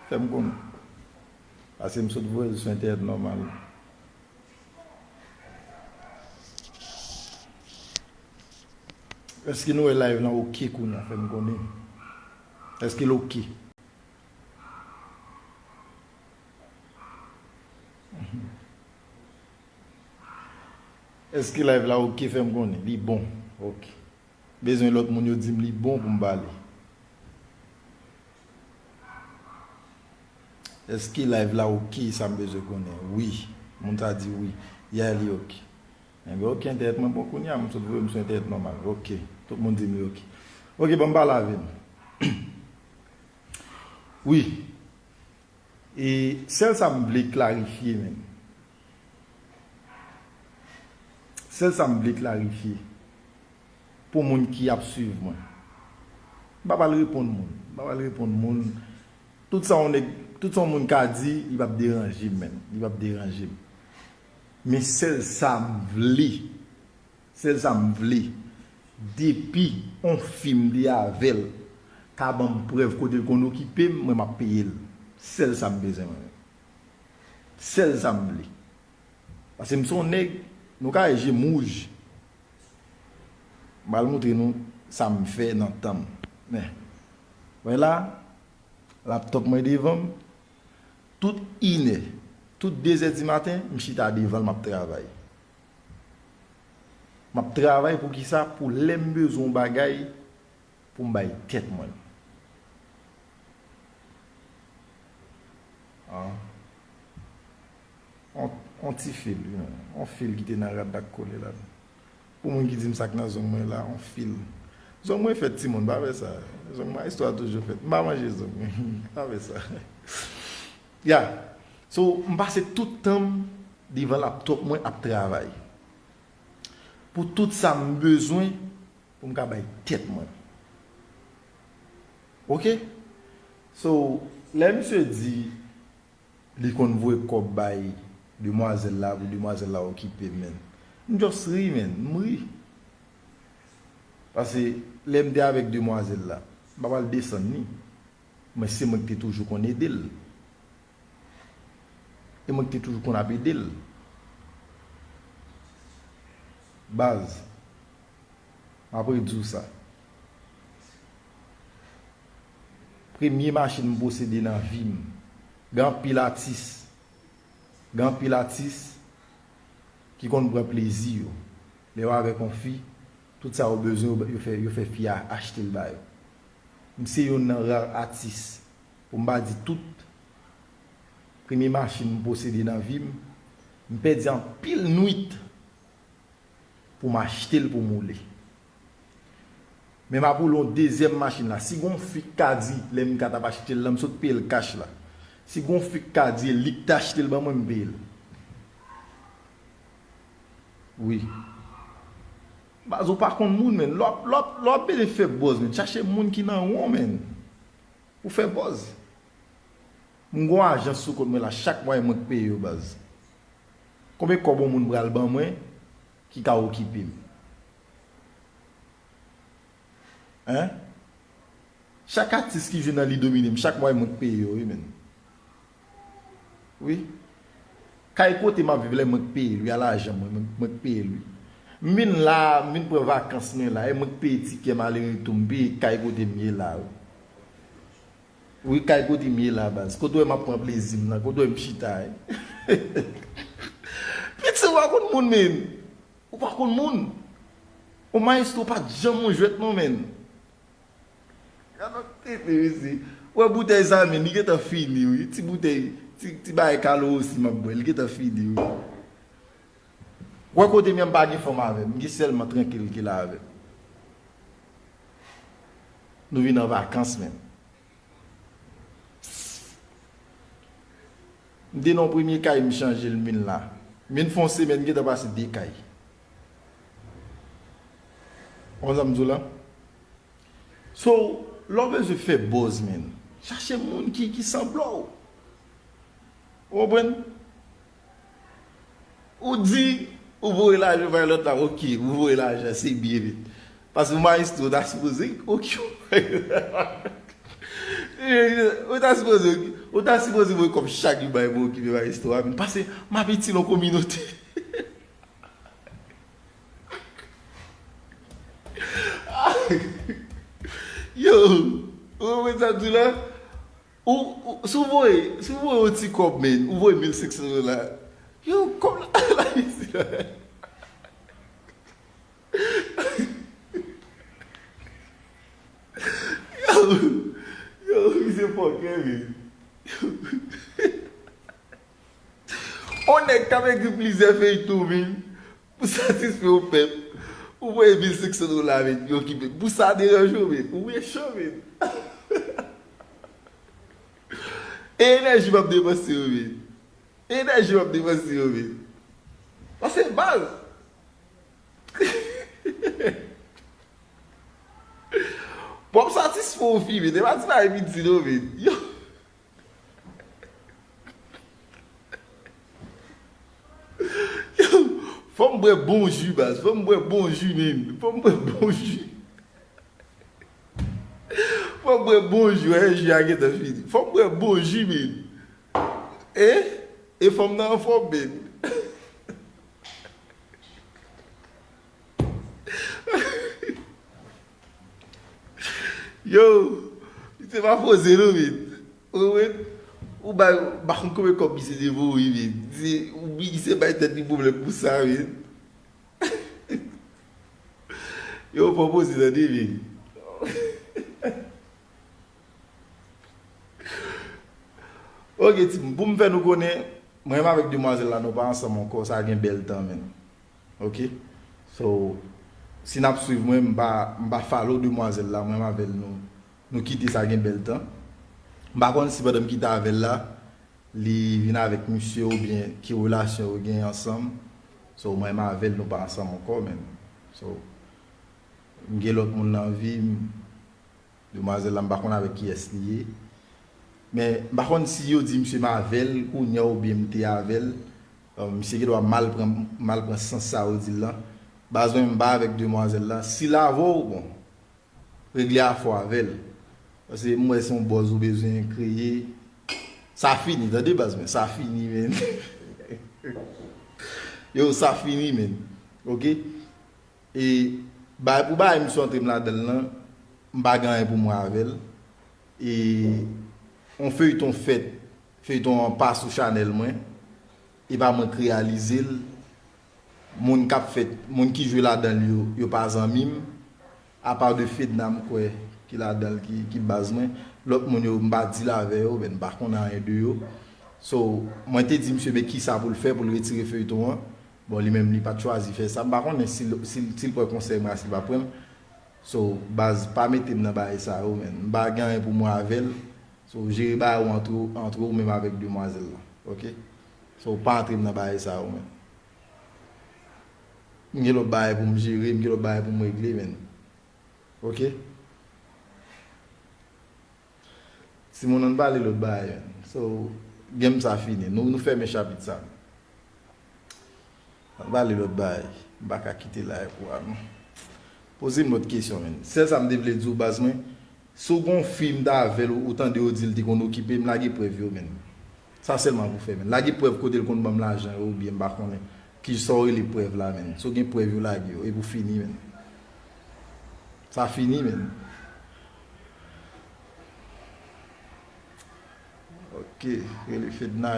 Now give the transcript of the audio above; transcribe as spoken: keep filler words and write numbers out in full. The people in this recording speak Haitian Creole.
Fè m konnen. Paske m sot voye l sou entènèt nòmal. Èske nou wè live lan oke kounye a? Fè m konnen. Èske l oke? Èske live la oke? Fè m konnen. Li bon. Oke. Bezwen lòt moun yo di m li bon pou m pale. Èske live la oke? Sa m bezwen konnen. Wi. Moun sa di wi. Ya, li oke. Enben, oke, entènèt mwen bon kounye a, m sot voye m sou entènèt nòmal. Oke. Tout moun di m li oke. Oke, ban m pale avè n. Wi. E sèl sa m vle klarifye, menm. Sèl sa m vle klarifye pou moun ki ap swiv mwen. M pa pral reponn moun. M pa pral reponn moun. Tout sa yon nèg, tout sa yon moun ka di, li p ap deranje m, menm. Li p ap deranje m. Men sèl sa m vle, sèl sa m vle, depi on fi m te avè l ka ban m prèv kote l konn okipe m, mwen m ap peye l. Sèl sa m bezwen, mwen menm. Sèl sa m vle. Paske m se yon nèg, nou ka wè je m wouj. M pral montre nou sa m fè nan tan m. Men, wè la, laptòp mwen devan m, tout inè, tout dezè di maten, m chita devan l, m ap travay. M ap travay pou kisa? Pou lè m bezwen yon bagay, pou m bay tèt mwen. Ah. On, on ti fil, wi, on fil ki te nan rad la k kole la. Pou moun ki di m sa k nan zong mwen la, on fil. Zong mwen fèt, timoun, pa fè sa. Zong mwen, istwa toujou fèt. M pa manje zong mwen. Pa fè sa. Ya. So, m pase tout tan m devan laptòp mwen ap travay. Pou tout sa m bezwen, pou m ka bay tèt mwen. Oke? So, lè misye di li konn voye kòb bay demwazèl la pou demwazèl la okipe m, men. M just ri, men. M ri. Paske lè m te avèk demwazèl la, m pa pral desann li. Men se mwen ki te toujou konn ede l. E mwen ki te toujou konn ap ede l. Baz, m ap redi w sa. Premye machin m posede nan vi m. Gen anpil atis. Gen anpil atis ki konn pran plezi yo. Lè yo avèk yon fi, tout sa yo bezwen, yo, yo fè, yo fè fi a achte l ba yo. M se youn nan ra atis, pou m pa di tout, premye machin m posede nan vi m, m pèdi anpil nwit pou m achte l pou m woule. Men m ap woule yon dezyèm machin la. Si gon fi k ka di, lè m ka t ap achte l la, m sot peye l kach la. Si gon fi k ka di e li k t achte l ban mwen, m peye l. Wi. Baz, ou pa konn moun, menn. Lè w ap, lè w ap, lè w ap bezwen fè buzz, menn, chache moun ki nan won, menn. Pou fè buzz. M gon ajans sou kont mwen la, chak mwa e mwen k peye yo, baz. Konbyen kòb yon moun pral ban mwen ki ka okipe m? Hein? Chak atis ki jwe nan Li Domine m, chak mwa e mwen k peye yo, wi, menn. Wi. Kay kote m ap viv la, e mwen k peye l, wi, a lajan mwen, mwen, mwen k peye l, wi. M vin la, m vin pran vakans mwen la, e mwen k peye tikè m ale retou, m peye kay kote m ye la, wi. Wi, kay kote m ye la, baz. Kote w wè m ap pran plezi m nan, kote w wè m chita, wi. Piti, ou pa konn moun, menn. Ou pa konn moun. Ou maestro pa t janm yon jwèt non, menn. Gad yon tete, mesye. Ou wè boutèy sa, menn, li gentan fini, wi. Ti boutèy, ti, ti bagay kalo osi m ap bwè, li gentan fini, wi. Ou wè kote m ye, m pa gen fanm avè m, m gen sèlman Trankil ki la avè m. Nou vin an vakans, menn. M te nan yon premye kay, m chanje l, m vin la. M vin fè yon semèn, m gentan pase de kay. Ou konn sa m di w la? So, lè w bezwen fè buzz, menn, chache moun ki, ki sanble w. Ou konprann? Ou di, ou voye lajan bay lòt la, oke, ou voye lajan, se byen, men. Paske maestro ta sipoze okipe w. Ou ta sipoze, ou ta sipoze voye kòb chak jou bay pou okipe maestro a, men pase m ap itil yon kominote. Yo, ou konprann sa m di la? Ou, ou, si w voye, si w voye yon ti kòb, men, ou voye mil senk san dola. Yo, kòb la, la isit la. Yo, yo, misye fòkè, men. On nèg k ap ekri plizyè feyton, men, pou satisfè yon pèp, ou voye mil senk san dola, men, yo ki, pou sa deranje w, men, ou mecho, men. E enèji m ap depanse yo, men. E enèji m ap depanse yo, men. Paske baz. Pou ap satisfè yon fi, men, e pa ti bagay piti, non, men. Yo. Yo, fò m bwè bon ji, baz. Fò m bwè bon ji, men. Fò m bwè bon ji. Fò m bwè bon ji, wè, ji a gentan fini. Fò m bwè bon ji, men. E? E fò m nan anfòm, men. Yo, se pa poze, non, men. Ou, men, ou bay, ou pa konn konbyen kòb misye te voye, men. Se, ou, misye bay tèt li pwoblèm pou sa, men. Yo, fò poze, tande, men. Ok, timoun, pou m fè nou konnen, mwen menm avèk demwazèl la, nou pa ansanm ankò, sa gen bèl tan, men. Ok? So, si n ap swiv mwen, m pa, m pa follow demwazèl la, mwen menm avè l, nou, nou kite sa gen bèl tan. M pa konn si pandan m kite avè l la, li vin avèk misye oubyen ki relasyon yo gen ansanm. So, mwen menm avè l, nou pa ansanm ankò, men. So, m gen lòt moun nan vi m. Demwazèl la, m pa konn avèk kiyès li ye. Men, m pa konn si yo di misye m avè l kounye a oubyen m te avè l. Euh, misye gendwa mal pran, mal pran sans sa yo di l lan. Baz mwen, m pa avèk demwazèl la. Si l avè w, bon, regle afè w avè l. Paske m wè se yon buzz ou bezwen kreye. Sa fini, tande baz mwen, sa fini, men. Yo, sa fini, men. Ok? E bay, pou bay misye antre m ladan l lan, m pa gen anyen pou mwen avè l. E yon feyton fèt, feyton an pa sou chanèl mwen. E pa mwen k reyalize l. Moun k ap fèt, moun ki jwe ladan l yo, yo pa zanmi m. Apa de Fedna m kwè ki ladan l, ki, ki baz mwen. Lòt moun yo, m pa deal avè yo, men m pa konn anyen de yo. So, mwen te di misye, men kisa pou l fè pou l retire feyton an. Bon, li menm, li pa t chwazi fè sa. M pa konnen si l, si l, si l pran konsèy mwen a, si l pa pran l. So, baz, pa mete m nan bagay sa yo, men. M pa gen anyen pou mwen avè l. So, jere bagay ou antre, antre ou menm avèk demwazèl la. Ok? So, pa antre m nan bagay sa yo, men. M gen lòt bagay pou m jere, m gen lòt bagay pou m regle, men. Ok? Timoun, ann pale lòt bagay, men. So, game sa fini. Nou, nou fèmen chapit sa. Ann pale lòt bagay. M pa ka kite live ou a, non. Poze m lòt kesyon, men. Sèl sa m te vle di w, baz mwen, si w gon fi m t avè l, ou, ou tande yo di l te konn okipe m, lage prèv yo, men. Sa sèlman pou fè, men. Lage prèv kote l konn ban m lajan yo, oubyen m pa konnen. Ki sa w rele prèv la, men. Si w gen prèv yo, lage yo. Epi w fini, men. Sa fini, men. Ok, rele Fedna.